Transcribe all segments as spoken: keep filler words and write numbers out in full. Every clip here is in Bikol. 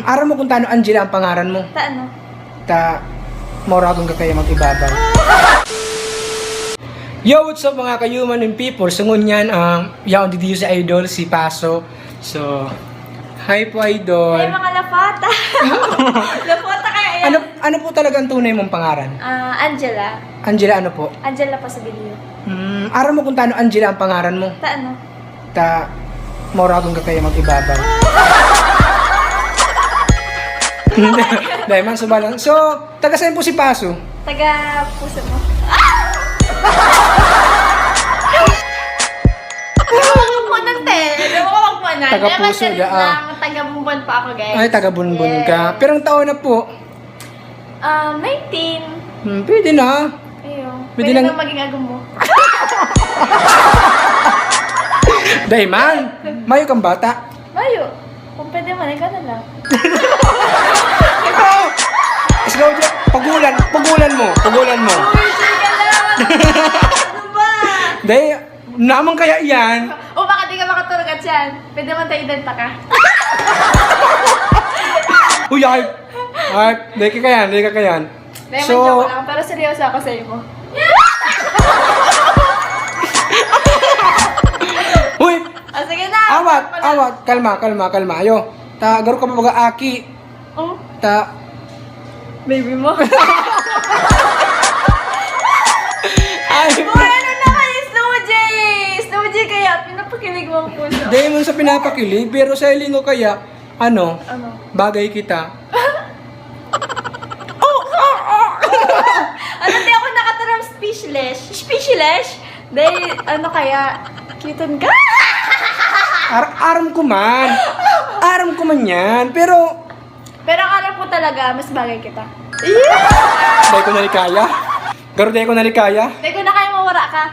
Aram mo kung tano Angela ang pangaran mo? Ta ano? Ta, mauragon ka kaya mag-ibabaw. Yo, what's up, mga ka-human and people? So, ngunyan, ah, yaon dito si Idol, si Paso. So, hi po, Idol. Ay, mga lapata. Lapata kaya yan. Ano, ano po talaga ang tunay mong pangaran? Ah, Angela. Angela ano po? Angela Pasabilio. Hmm, aram mo kung tano Angela ang pangaran mo? Ta ano? Ta, mauragon ka kaya mag-ibabaw. Dahil man, subalan. So, taga saan po si Paso? Taga puso mo. Huwag mo nang te. Huwag mo nang. Taga puso, da, ah. Taga Bunbon pa ako, guys. Ay, taga Bunbon ka. Yes. Pirang taon na po? Um, nineteen. Hmm, pwede na. Iyo. Pwede Pwede nang nang maging agom mo. Dahil man, mayo kang bata. Mayo. Kung pwede man, ikaw na lang. Ikaw! Ikaw, Jack, pagulan, pagulan mo, pagulan mo. Uy, sige lang. Ano ba? Dahil, naman kaya yan? O baka di ka makaturog at yan. Pwede man tayo identa ka. Uy, ay! Ay, dahil ka yan, dahil ka yan. Dahil So, man joke lang, pero seryoso ako sa imo. Uy! Ah, sige na. Awat, Wala. awat. Kalma, kalma, kalma. Ayo. Ta, garo ka pa baga aki. Oh, Ta. baby mo. Ay, Uy, ano naman yung Slow J? Slow J kaya, pinapakilig mo ang puso. Dahil mo sa pinapakilig, pero sa hiling ko kaya, ano, Ano? bagay kita. Ano, di ako nakataram speechless? Speechless? Dahil, ano kaya, cute ka? Ar-, aram ko man. Aram ko man yan. Pero, Pero ang alam ko talaga, mas bagay kita. Dahil ko nalikaya. Garo, dahil ko nalikaya. Dahil ko na kaya mawara ka.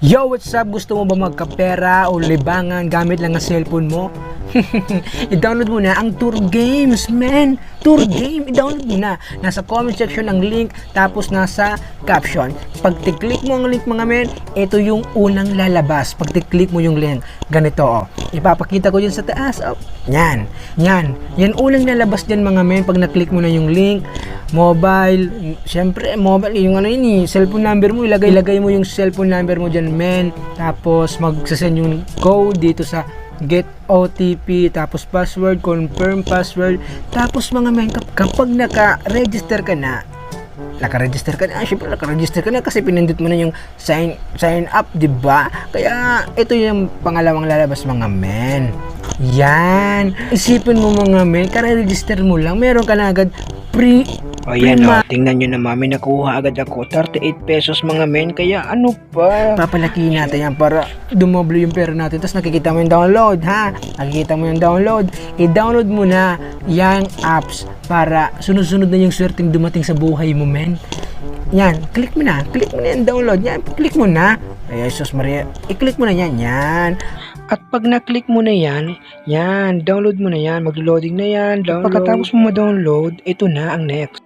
Yo, what's up? Gusto mo ba magkapera o libangan gamit lang ang cellphone mo? I-download mo na ang Tour Games, man! Tour Game, i-download mo na. Nasa comment section ang link, tapos nasa caption. Pag tig-click mo ang link, mga men, ito yung unang lalabas. Pag tig-click mo yung link, ganito, oh. Ipapakita ko yun sa taas, oh. Yan, yan. Yan unang lalabas dyan, mga men, pag na-click mo na yung link. Mobile, siyempre, mobile, yung ano yun eh, cellphone number mo, ilagay, ilagay mo yung cellphone number mo dyan, men. Tapos, magsasend yung code dito sa get O T P, tapos password, confirm password. Tapos, mga men, kap-, kapag naka-register ka na, naka-register ka na, ah, syempre, naka-register ka na kasi pinindot mo na yung sign, sign up, di ba? Kaya, ito yung pangalawang lalabas, mga men. Yan. Isipin mo, mga men, kare-register mo lang, meron ka na agad free, O free yan, o, ma- tingnan nyo naman, may nakuha agad ako, thirty-eight pesos, mga men. Kaya, ano pa? Papalakihin natin yan para dumoble yung pera natin. Tapos nakikita mo yung download, ha? Nakikita mo yung download. I-download mo na yung apps para sunod-sunod na yung swerteng dumating sa buhay mo, men. Yan, click mo na. Click mo na yung download. Yan, click mo na. Ay, Jesus Maria. I-click mo na yan. Yan. At pag na-click mo na yan, yan, download mo na yan. Maglo-loading na yan. Download. Pagkatapos mo ma-download, ito na ang next.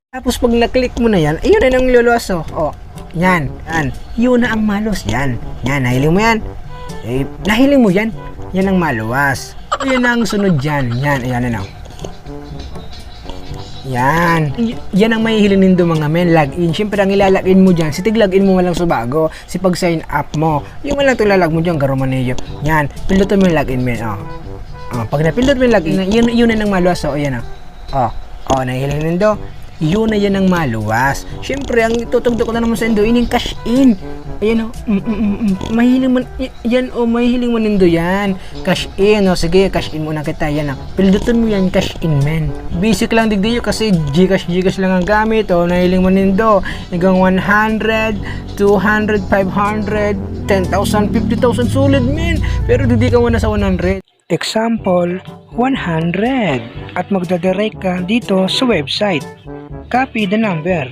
Tapos pag na-click mo na yan, ayun na nang luluwas, oh. Oh, yan, yan. Yun na ang maluwas, yan. Yan, nahiling mo yan. Eh, nahiling mo yan. Yan ang maluwas. Yan ang sunod dyan. Yan, ayan na, oh. Yan. Y-, yan ang mahihiling nindo, mga men. Log in. Siyempre, ang ila-log in mo dyan, si tig-log in mo man lang subago, si pag-sign up mo. Yung man lang tig-log mo dyan, garo man niyo. Yan. Pindutin mo yung log in, men. Oh. Oh, pag napindot mo yung log in, yun, yun na nang maluwas. Oh, yan, oh. Oh, oh, nahihiling nindo. Yun na yan ang maluwas. Siyempre, ang itutugtog ko na naman sa indo, ining cash in. Ayan, oh. Mm, mm, mm, mm. Mahiling man, y-, yan, oh, mahiling man nindo yan. Cash in, oh. Sige, cash in muna kita. Yan, oh. Pindutin mo yan, cash in, men. Basic lang digdi yun kasi GCash, GCash lang ang gamit, oh. Nahiling man nindo. Igang one hundred, two hundred, five hundred, ten thousand, fifty thousand, solid, men. Pero digdi ka muna sa one hundred. Example, one hundred. At magdadirect ka dito sa website. Copy the number.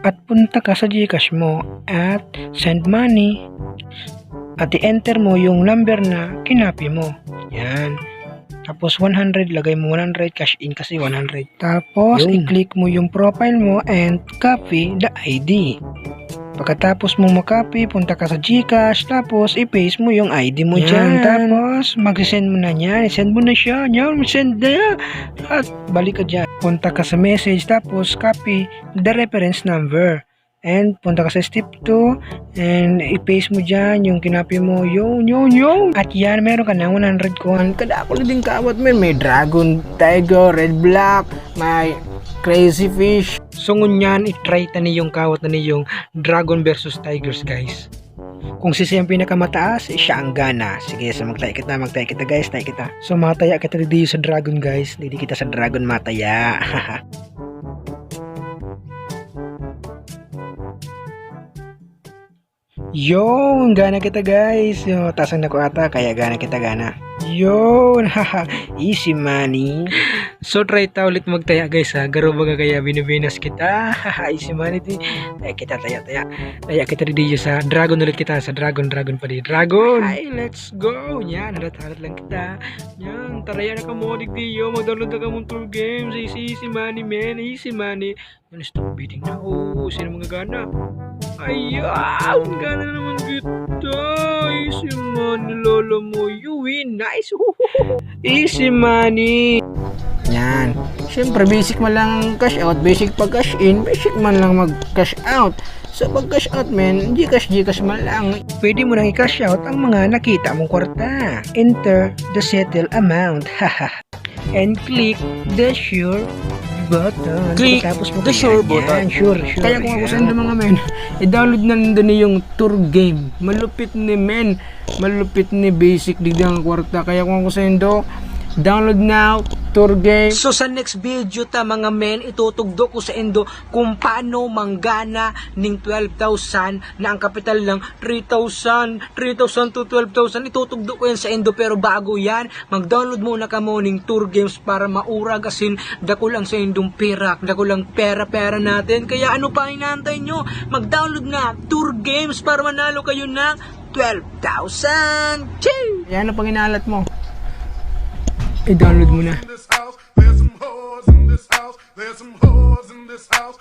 At punta ka sa GCash mo at send money. At i-enter mo yung number na kinopy mo. Yan. Tapos one hundred, lagay mo one hundred, cash in kasi one hundred. Tapos, Yun. i-click mo yung profile mo and copy the I D. Pagkatapos mong makapi, punta ka sa GCash, tapos i-paste mo yung I D mo dyan. Yan. Tapos, magsisend mo na niyan. Send mo na siya. Yan, send na. At balik ka dyan. Punta ka sa message, tapos copy the reference number. And punta ka sa step two, and i-paste mo dyan yung kinapi mo. Yun, yun, yun. At yan, meron ka na one hundred coin. Kadakul na din kawat, men. May dragon, tiger, red black, may crazy fish. So, ngunyan, i-try ta niyong kawat na niyong dragon versus tigers, guys. Kung si siya ang pinakamataas, siya ang gana. Sige, so magtaya kita, magtaya kita, guys, taya kita. So, mataya kita dito sa dragon, guys. Dito kita sa dragon mataya. Yun, gana kita, guys. Yo, tasang na ko ata, kaya gana kita, gana. Yun, haha, easy money. So, try ta ulit magtaya, guys, ha. Garo baga kaya binibinas kita. Haha, easy money, di. Taya kita, taya, taya. Taya kita di sa dragon ulit kita, sa dragon, dragon pa di. Dragon! Ay, let's go! Yan, halat-halat lang kita. Yan, taraya na ka mo, digdi, yo. Mag-download na ka mong tour games. Easy, easy money, man. Easy money. Yan, stop bidding na. Oo, sino mga gana? Ayan, gana na naman kita. Easy money, lolo mo. You win. Nice. Easy money. Yan. Siyempre, basic man lang cash out, basic pag cash in, basic man lang mag cash out. So, pag cash out, men, Gcash, Gcash man lang. Pwede mo nang i-cash out ang mga nakita mong kwarta. Enter the settle amount. And click the sure button. Click Pagkatapos mo the sure yan, button. Sure, sure. Kaya kung ako yan. Sa inyo, mga men, i-download na nindo ni yung tour game. Malupit ni, men. Malupit ni, basic digdi ang kwarta. Kaya kung ako sa inyo, download now, tour game. So sa next video ta, mga men, itutugdo ko sa indo kung paano manggana ning twelve thousand na ang kapital lang three thousand, three thousand to twelve thousand. Itutugdo ko yan sa indo, pero bago yan, mag-download muna kamo ning tour games para maurag asin dakul ang sa indong pirak, dakul ang pera-pera natin. Kaya ano pa inaantay nyo? Mag-download na tour games para manalo kayo ng twelve thousand. Chee! Yan ang panginalat mo. I-download mo na. In this house, there's some hoes in this house. There's some hoes in this house.